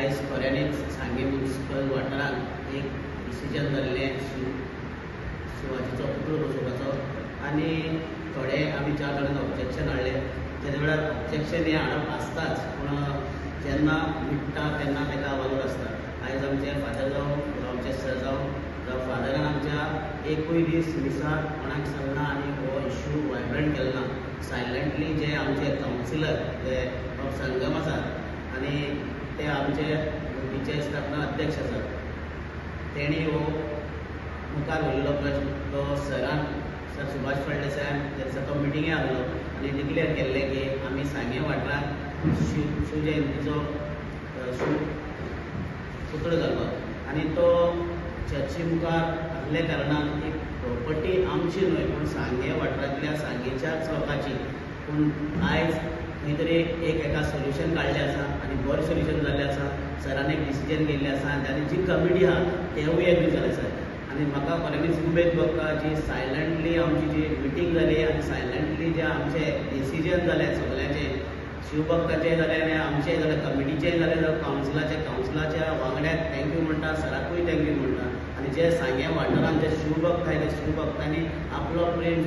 आयज खऱ्यांनीच सांगें म्युनिसिपल वाठारांत एक डिसिजन जाल्लें शिवाजीचो पुतळो बसोवपाचो आनी थोडे आमी 4 जाणांनी ऑब्जेक्शन हाडलें. तेज्या वेळार ऑब्जेक्शन हें हाडप आसताच, पूण जेन्ना मिट्टा तेन्ना ताका वालोर आसता. आयज आमचे फादर जावं आमचे सर जावं फादरान आमच्या एकूय दीस मिसाक कोणाक सांगना आनी हो इश्यू वायब्रंट केलो ना. सायलंटली जे आमचे कावन्सिलर जे संगम आसात आनी ते आमचे मुर्तीचे स्थापना अध्यक्ष आसात, तेणी हो मुखार व्हरलो प्रश्न. तो सरान सर सुभाष फळदेसायान तेचा तो मिटिंगे आहलो आनी डिक्लेअर केल्लें की आमी सांगें वाठारांत शिवजयंतीचो शिव पुतळो घालपाक आनी तो चर्ची मुखार आसल्या कारणान एक प्रॉपर्टी आमची न्हय पूण सांगें वाठारांतल्या सांगेच्याच लोकांची. पूण आयज खंय तरी एक एका सोल्युशन काडलें आसा आनी बरें सोल्युशन जाल्लें आसा. सरान एक डिसिजन घेयल्लें आसा आनी जी कमिटी आहा तेवूय एग्री जाले आसा. आनी म्हाका खऱ्यांनीच उमेद भोगता जी सायलंटली आमची जी मिटींग जाली आनी सायलंटली जे आमचे डिसिजन जाले सगळ्यांचे, शिवभक्ताचें जालें आनी आमचें जालें, कमिटीचें जालें, कावन्सिलाचें, कावन्सिलाच्या वांगड्याक thank you म्हणटा, सराकूय thank you म्हणटा. आनी जे सांगें वाठारांत जे शिवभक्त आयले शिवभक्तांनी आपलो प्रेम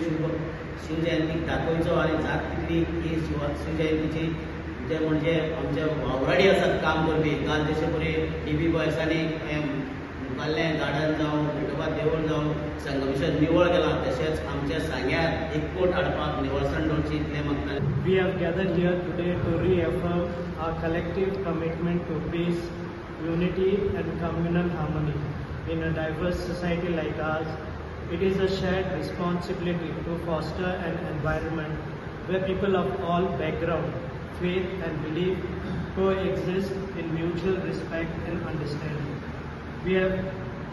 शिवजयंतीक दाखोवचो आनी जात तितली ही शिवजयंतीची जे म्हणजे आमचे वावराडी आसात काम करपी. काल जशे परी डी बी बॉयसांनी मुखाल्लें गार्डन जावं विठोबा देवूळ जावं संगमेश्वर निवळ केलां, तशेंच आमच्या सांग्यार एकवट हाडपाक निवळसाण दवरची इतलें मागता. We have gathered here today to reaffirm our collective commitment to peace, unity and communal harmony. In a diverse society like ours, it is a shared responsibility to foster an environment where people of all background, faith and belief coexist in mutual respect and understanding. We have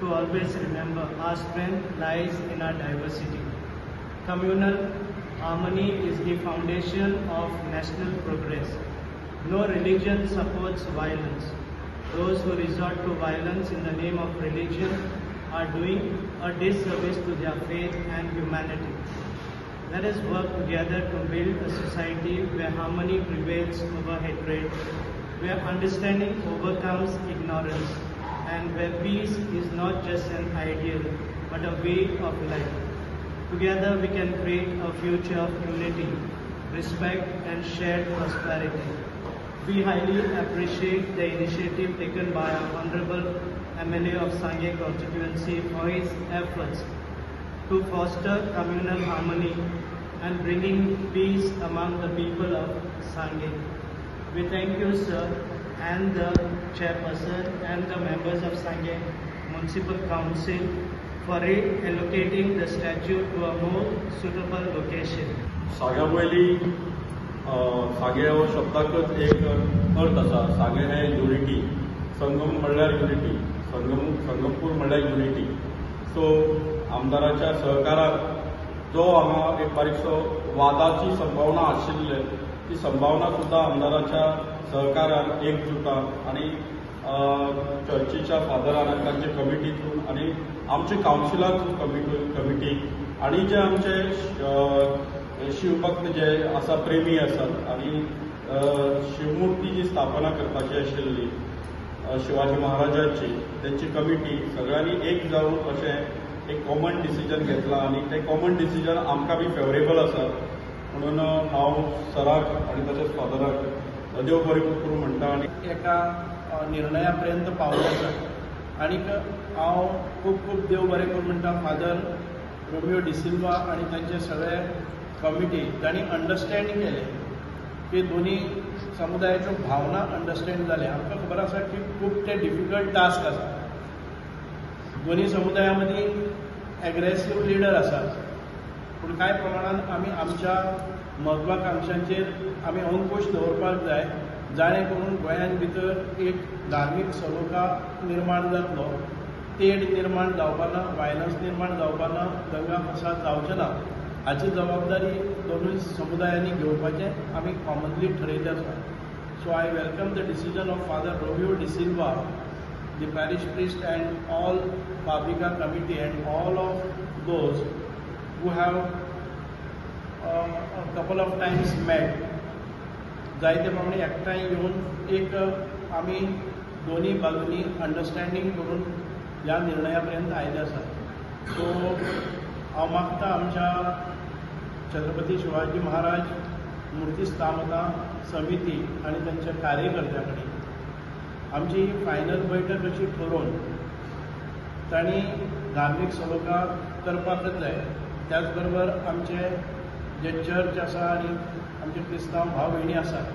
to always remember our strength lies in our diversity. Communal harmony is the foundation of national progress. No religion supports violence. Those who resort to violence in the name of religion are doing a disservice to their faith and humanity. Let us work together to build a society where harmony prevails over hatred, where understanding overcomes ignorance, and where peace is not just an ideal but a way of life. Together we can create a future of unity, respect and shared prosperity. We highly appreciate the initiative taken by our Honorable MLA of Sanguem constituency for his efforts to foster communal harmony and bringing peace among the people of Sanguem. We thank you, sir, and the chairperson and the members of Sanguem Municipal Council for reallocating the statue to a more suitable location. सांग्या वयली सांगें हो शब्दाकच एक अर्थ आसा. सांगें हें unity, संगम म्हणल्यार unity, Sangampur म्हणल्यार युनिटी. सो आमदाराच्या सहकारान जो हांगा एक बारीकसो वादाची संभावना आशिल्ली ती संभावना सुद्दां आमदाराच्या सहकारान एकजुटान आनी चर्चीच्या फादरान आनी तांचे कमिटी थ्रू आनी आमचे कावन्सिला थ्रू कमिटी आनी जे आमचे शिवभक्त जे आसा प्रेमी आसात आनी शिवमूर्ती जी स्थापना करपाची आशिल्ली शिवाजी महाराजांची त्यांची कमिटी सगळ्यांनी एक जावन अशें एक कॉमन डिसिजन घेतला आनी तें कॉमन डिसिजन आमकां बी फेवरेबल आसा. म्हणून हांव सराक आनी तशेंच फादराक देव बरें करूं म्हणटा. आनी एका निर्णया पर्यंत पावले आसा आनीक हांव खूब खूब देव बरें करूं म्हणटा फादर रोमियो डिसिल्वा आनी तांचे सगळे कमिटी तांणी अंडरस्टँड केलें की दोनी समुदायाच्यो भावना अंडरस्टँड जाले. आमकां खबर आसा की खूब ते डिफिकल्ट टास्क आसा. दोनी समुदाया मदीं एग्रेसीव लिडर आसात, पूण कांय प्रमाणान आमी आमच्या महत्वाकांक्षांचेर आमी अंकुश दवरपाक जाय, जाणें करून गोंयांत भितर एक धार्मीक सलोखा निर्माण जातलो, तेढ निर्माण जावपा ना, वायलन्स निर्माण जावपा ना, दंगा फसाद जावचें ना. हाची जबाबदारी दोनूय समुदायांनी घेवपाचें आमी कॉमनली ठरयलें आसा. So I welcome the decision of Father Romeo D'Silva, the parish priest and all Fabrica committee and all of those who have a couple of times met. जायते प्रमाणे एकठांय येवन एक आमी दोनी बाजूंनी अंडरस्टँडींग करून ह्या निर्णया पर्यंत आयिल्ले आसात. सो हांव मागता आमच्या छत्रपती शिवाजी महाराज मूर्ती स्थापना समिती आनी तांच्या कार्यकर्त्या कडेन आमची फायनल बैठक अशी ठरोवन तांणी धार्मीक सलोखा करपाकच जाय. त्याच बरोबर आमचे जे चर्च आसा आनी आमचे क्रिस्तांव भाव भयणी आसात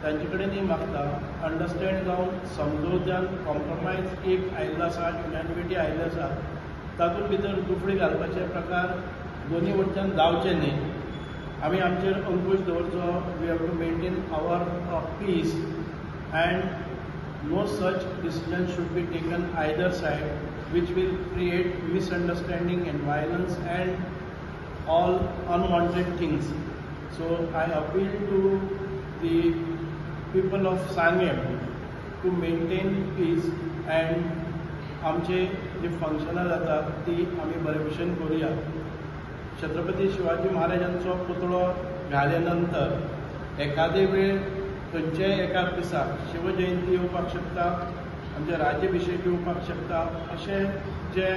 तांचे कडेनूय मागता अंडरस्टँड जावन समजोवत्यान कॉम्प्रोमायज एक आयिल्लो आसा, युनॅनिमिटी आयिल्ली आसा, तातूंत भितर दुफळी घालपाचे प्रकार दोनी वटच्यान जावचे न्ही. आमी आमचेर अंकूश दवरचो. We have to maintain our peace and no such decision should be taken either side which will create misunderstanding and violence and all unwanted things. So I appeal to the people of Sanguem to maintain peace and आमचे जे फंक्शनां जातात ती आमी बरे भशेन करुया. छत्रपती शिवाजी महाराजांचो पुतळो घाले नंतर एखादे वेळ खंयच्याय एका दिसाक शिवजयंती येवपाक शकता, आमचे राज्याभिशेक येवपाक शकता, अशे जे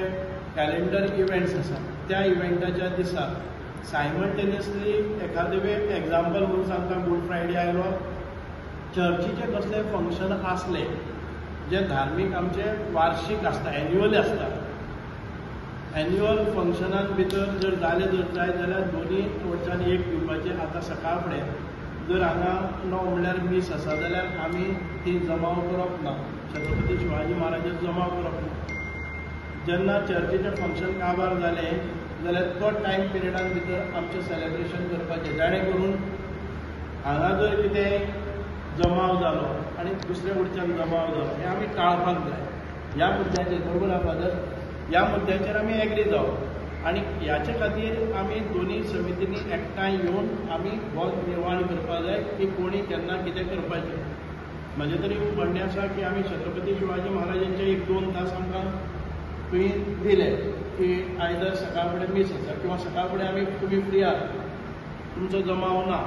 कॅलेंडर इव्हेंट्स आसात त्या इव्हेंटाच्या दिसा सायमल्टेनियसली एखादे वेळ एग्जाम्पल म्हणून सांगता, गूड फ्रायडे आयलो, चर्चीचे कसले फंक्शन आसले जे धार्मीक आमचे वार्षीक आसता, एन्युअल आसता, एन्युअल फंक्शनान भितर जर जालें जर जाय जाल्यार दोनी वटच्यान एक दिवपाचें. आतां सकाळ फुडें जर हांगा 9 म्हणल्यार मीस आसा जाल्यार आमी ती जमाव करप ना, छत्रपती शिवाजी महाराजाचो जमाव करप ना. जेन्ना चर्चीचें फंक्शन काबार जालें जाल्यार तो टायम पिरियडान भितर आमचें सेलेब्रेशन करपाचें, जाणें करून हांगा जर कितें जमाव जालो आनी दुसरे वटच्यान जमाव जालो हें आमी टाळपाक जाय. ह्या मुद्द्याचेर बरोबर आहा फादर, ह्या मुद्द्याचेर आमी एग्री जावप आनी ह्याचे खातीर आमी दोनी समितींनी एकठांय येवन आमी हो निर्माण करपाक जाय की कोणी केन्ना कितें करपाचें. म्हजें तरी म्हणणें आसा की आमी छत्रपती शिवाजी महाराजांचे 1-2 तास आमकां तुवें दिले की आयदर सकाळ फुडें मीस आसा किंवा सकाळ फुडें आमी तुमी फ्री आहात, तुमचो जमाव ना,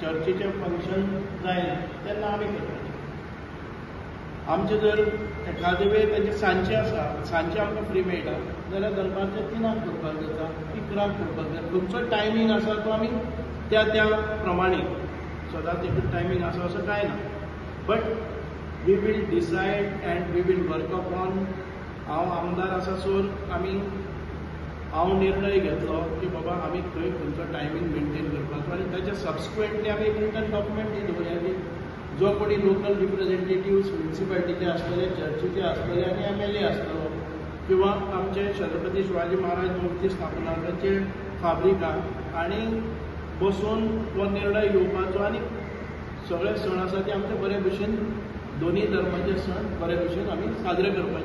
चर्चीचें फंक्शन जायना तेन्ना आमी करपाचें. आमचें जर एखादे वेळ तांचे सांजचें आसा, सांजचें आमकां फ्री मेळटा जाल्यार दनपारचें 3 करपाक जाता, 11 करपाक जाता. खंयचो टायमींग आसा तो आमी त्या त्या प्रमाणे, सदांच एक टायमींग आसा असो कांय ना, but we will decide and we will work upon. हांव आमदार आसा सोर आमी हांव निर्णय घेतलो की बाबा आमी खंय खंयचो टायमींग मेनटेन करपाचो आनी ताच्या सबसिक्वंटली आमी एक रिटन डॉक्युमेंट दवरया की जो कोणी लोकल रिप्रेझेंटेटिव्स म्युनिसिपालिटीचे आसतले, चर्चीचे आसतले आनी MLA आसतलो किंवा आमचे छत्रपती शिवाजी महाराज मूर्ती स्थापना तांचे फाब्रिका आनी बसून हो निर्णय घेवपाचो आनी सगळे सण आसा ते आमचे बरे भशेन दोनी धर्माचे सण बरे भशेन आमी साजरे करपाचे.